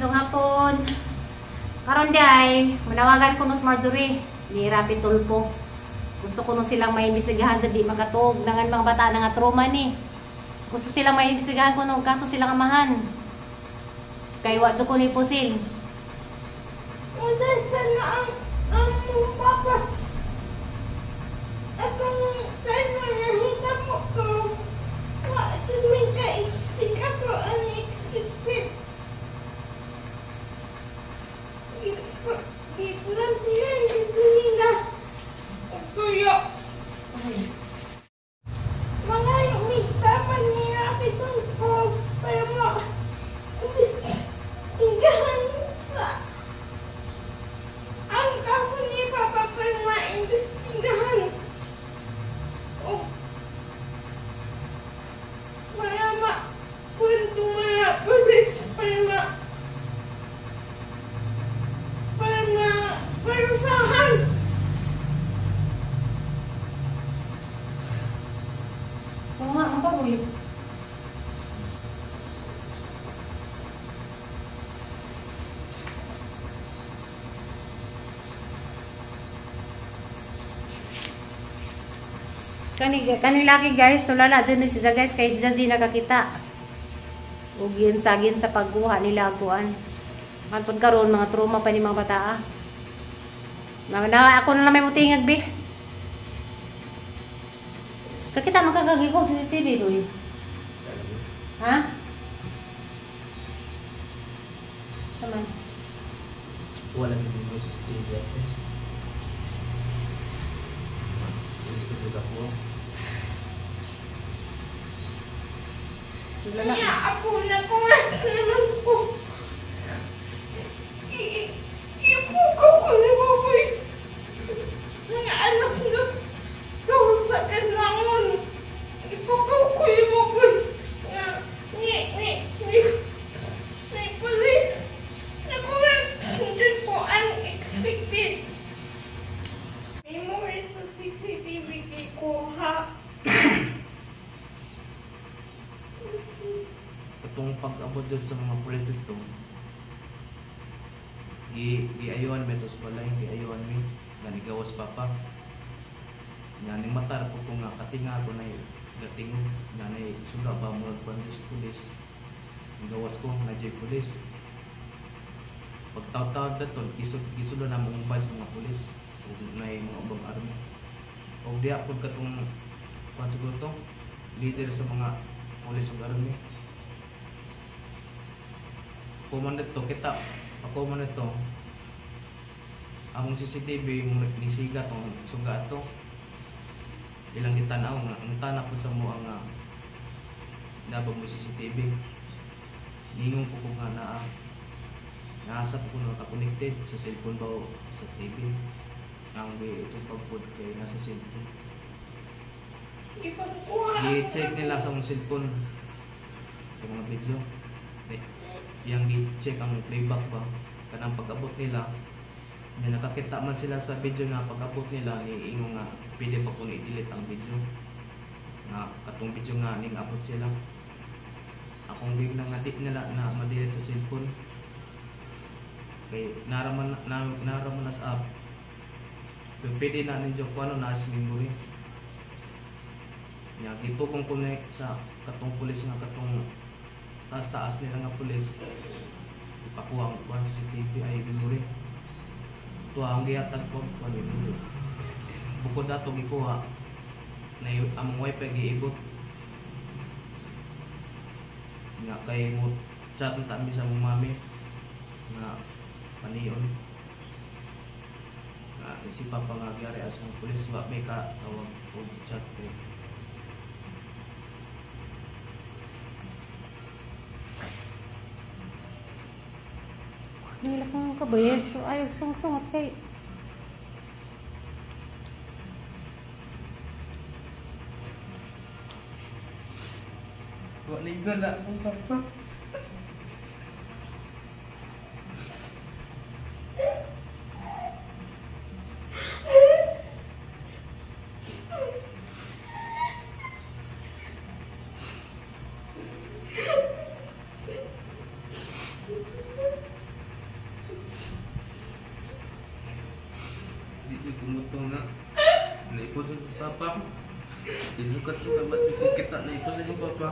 Maisong hapon. Karon di ay manawagan ko no sa Marjorie ni Rapi Tulfo. Gusto ko no silang maimbestigahan sa di makatuog nangan mga bata na nga trauma ni. Gusto silang maimbestigahan ko no kaso silang amahan. Kay wa jud ko ni pusil. Wala sana ang papa. Atong time na nahita mo ko, wa may ka-expect ako unexpected. Di nila tuyo. Mga umigtaman nila itong ko, pero mo, imbestigahan sa ang kaso ni Papa pero maimbestigahan. O para ma kwento mga pulis para ma parusahan. Oo nga, makabuhi. Kani kani laki guys, tulala dyan ni siya guys kay siya di nakakita. Ug yun sagin sa pagkuha nila kuan. Hantod karon mga trauma pa ni mga bata. Ah. Mga na ako na lang may mutingag be. Kakita man kagagi ko CCTV doy. Ha? Saman. Wala gid mo CCTV ate. Gusto ko ako. Tulala. Kaya ako nakuha naman ko. Ipuko ko ni Baboy. Mga anak na sa kanlangon. Ipuko ko ni Baboy. Nga, ni, ni, ni, ni police. Nakuha hindi ko unexpected. Memory sa CCTV kikuha. Katong pag-abot jud sa mga pulis dito, gi giayuan mi tos balay, giayuan mi nga nigawas papa. Nya ning matar ko nga katinga ko nay gatingog nga nay suga ba murag bandis pulis. Nigawas ko na jay pulis. Pagtawtawd daton gisud gisudon na mong sa mga pulis ug nay mga ubang army. Og diha pud katong kuan siguro to leader sa mga pulis ug army. Ako man dito, kita, ako man dito, among CCTV, nisiga tong suga ato. Ilang gitanaw nga, ang tanap po sa mua nga, nabag mo CCTV. Ningon ko kung nga naa, naasa po ko nakakonected sa cellphone ba o sa TV. Ang itong pagpod kay nasa cellphone. I-check nila sa akong cellphone, sa mga video. Yang gi-check ang playback ba kanang pag-abot nila na nakakita man sila sa video nga pag-abot nila ni ingon nga pwede pa kuno i-delete ang video nga katong video nga ning abot sila. Akong big na nga di nila na ma-delete sa cellphone kay naraman na naraman na sa app pero pwede na ninyo kung ano na sa memory nya gitugong kuno sa katong pulis nga katong taas-taas nila nga pulis ipakuha ang kuan CCTV ay memory. Tuwa ang gihatag ko kuan memory. Bukod ato gikuha na among wifi giibot. Nga kay mo chat ta mi sa among mami nga panion. Nga si papa nga gyari as mga pulis wa may ka tawag og chat kay. Nila kang kabayad, so ayaw sungot kay. Wa na isa na akong papa. Ipos sa papa. Isukat-sukat ba ko kita na ipos sa papa.